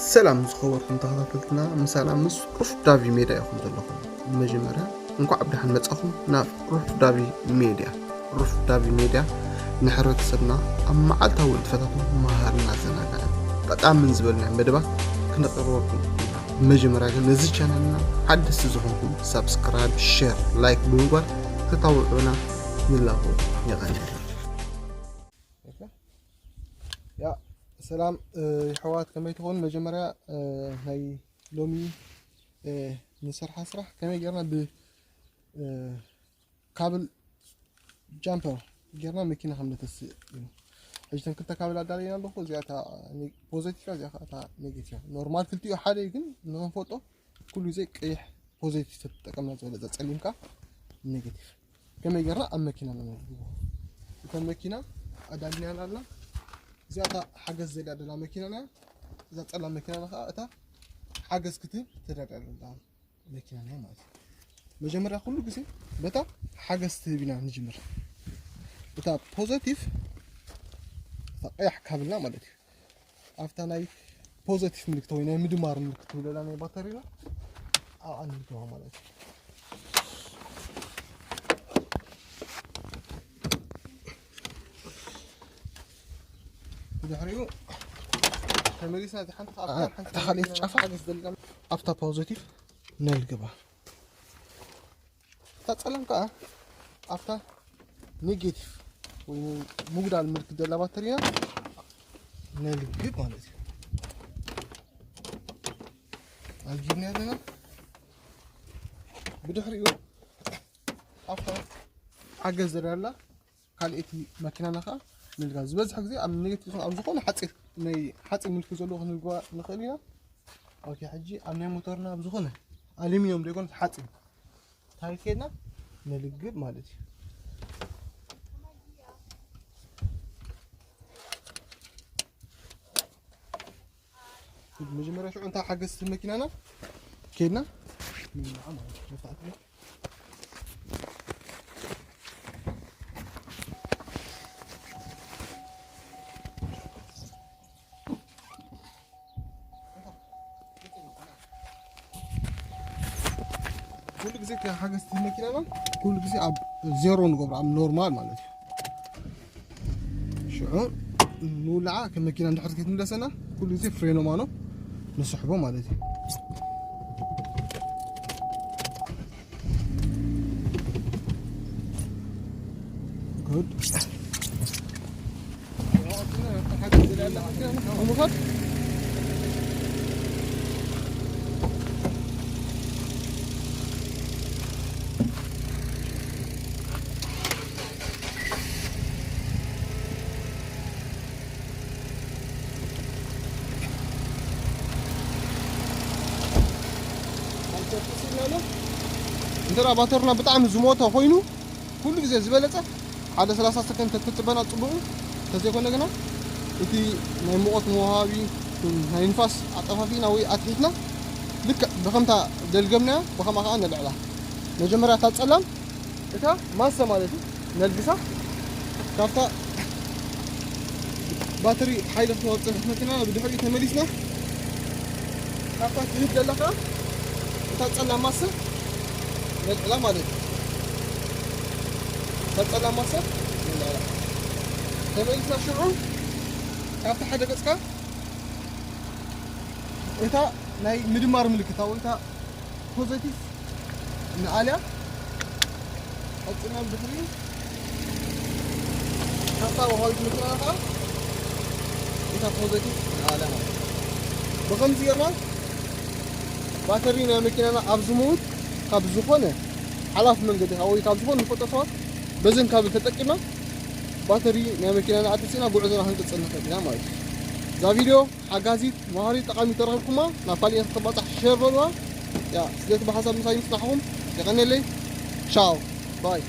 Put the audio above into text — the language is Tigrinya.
ሰላም ዝኸበርኩም ተኸታተልትና፣ ምሳና ምስ ሩፍ ዳቪ ሜድያ ኢኹም ዘለኹም። መጀመርያ እንኳዕ ብደሓን መጻኹም ናብ ሩፍ ዳቪ ሜድያ። ሩፍ ዳቪ ሜድያ ንሕብረተሰብና ኣብ መዓልታዊ ንጥፈታቱ መሃርን ኣዘናጋዕን ጠቃምን ዝበልና መደባት ክነቅርበልኩም ኢና። መጀመርያ ግን ነዚ ቻነልና ሓደስቲ ዝኾንኩም ሳብስክራይብ፣ ሼር፣ ላይክ ብምግባር ክተባብዑና ንላቦ። የቐንየልና። ያ ሰላም፣ እ፣ የሕዋት ከመይ ትኾኑ? መጀመርያ፣ እ፣ ናይ ሎሚ፣ እ፣ ንሰርሓ ስራሕ ከመይ ጌርና ብ፣ እ፣ ካብል ጃምፐር ጌርና መኪና ከም ነተስእ እዩ። ሕጂ እተን ክልተ ካብል ኣዳለይና ኣለኹ። እዚኣ እታ ኔ-፣ ፖዘቲቭ እያ፣ እዚኣ እታ ኔጌቲቭ እያ። ኖርማል ክልቲኡ ሓደ እዩ፣ ግን ንኽንፈልጦ ኩሉ ግዜ ቀይሕ ፖዘቲቭ ተጠቀምና ዝበለጸ፣ ጸሊምካ ኔጌቲቭ። ከመይ ጌርና ኣብ መኪና ነመዝግቦ? እተን መኪና ኣዳሊናን ኣለና። እዚኣ እታ ሓገዝ ዘድልያ ደላ መኪና እያ። እዛ ጸላም መኪና ከኣ እታ ሓገዝ ክትህብ ተዳልያ ደላ መኪና እያ ማለት እዩ። መጀመርያ ኩሉ ግዜ በታ ሓገዝ ትህብ ኢና ንጅምር። እታ ፖዘቲቭ፣ እታ ቀያሕ ካብልና ማለት እዩ። ኣብታ ናይ ፖዘቲቭ ምልክት ወይ ናይ ምድማር ምልክት ትብለላ ናይ ባተሪና ኣብኣ ንልግባ ማለት እዩ። ብድሕሪኡ ተመሊስና እቲ ሓንቲ ካብ አ-፣ ሓንቲ እታ ካልኣይቲ ጫፋ ሓገዝ ዘለና ኣብታ ፖዘቲቭ ነልግባ። እታ ጸላም ከኣ ኣብታ ኔጌቲቭ ወይ ምጉዳል ምልክት ዘላ ባተሪና ነልግብ ማለት እዩ። ኣልጊብና ኣለና። ብድሕሪኡ ኣብታ ሓገዝ ዘላ ካልኣይቲ መኪናና ከኣ ንልጋ። ዝበዝሕ ግዜ ኣብ ኔጌቲቭ ይኹን ኣብ ዝኾነ ሓፂር፣ ናይ ሓፂር ምልክት ዘለዎ ክንልግባ ንኽእል ኢና። ኦኬ፣ ሕጂ ኣብ ናይ ሞተርና ኣብ ዝኾነ ኣሉሚንየም ዘይኮነ ሓፂን እንታይ ከድና ነልግብ ማለት እዩ። መጀመርያ ሽዑ እንታይ ሓገዝቲ መኪናና ከድና ንልምዓ ማለት እዩ። መፍታሕቲ ኩሉ ግዜ እቲ ሓገዝቲ መኪናና ኩሉ ግዜ ኣብ ዜሮ ንገብሮ፣ ኣብ ኖርማል ማለት እዩ። ሽዑ ንውልዓ ከም መኪና እንድሕር ከይትምለሰና ኩሉ ግዜ ፍሬኖ ማኖ ንስሕቦ ማለት እዩ። ጉድ። እንተ ባተርና ብጣዕሚ ዝሞተ ኮይኑ ኩሉ ግዜ ዝበለጸ ሓደ ሰላሳ ሰከንድ ተትጽበና ጽቡቕ እዩ። እንተዘይኮነ ግና እቲ ናይ ሙቐት መውሃቢ፣ ናይ ንፋስ ኣጠፋፊእና ወይ ኣትሒትና ልክዕ ብኸምታ ደልገብናያ ብኸምኣ ከኣ ነልዕላ። መጀመርያ እታ ጸላም እታ ማሰ ማለት እዩ ነልግሳ። ካብታ ባትሪ ሓይሊ ክትወጽእ መኪና ብድሕሪኡ ተመሊስና ካብታ ትህብ ዘለኻ እታ ጸላም ማሰ ነልዕላ ማለት እዩ። እታ ጸላም ማሰ ነልዕላ። ተመሊስና ሽዑ ካብታ ሓደ ገጽካ እታ ናይ ምድማር ምልክታ ወይ እታ ፖዘቲቭ ንኣልያ ቀጽና ብድሕሪ ካብታ ወሃቢት መኪናና ከዓ እታ ፖዘቲቭ ንኣልያ ማለት እዩ። ብኸምዚ ጌርና ባተሪ ናይ መኪናና ኣብ ዝመውት ካብ ዝኾነ ሓላፍ መንገዲ ወይ ካብ ዝኾነ ንፈልጦ ሰባት በዘን ካብ ተጠቂምና ባተሪ ናይ መኪናና ኣተሲእና ጉዕዞና ክንቅጽል ንኽእል ኢና ማለት እዩ። እዛ ቪድዮ ሓጋዚት፣ መሃሪት፣ ጠቓሚት ተረኺብኩማ፣ ናብ ካልእ እያ ክትባጻሕ ሸር በልዋ። ያ፣ ስለቲ ብሓሳብ ምሳይ ምጽናሕኹም የቐንየለይ። ቻው፣ ባይ።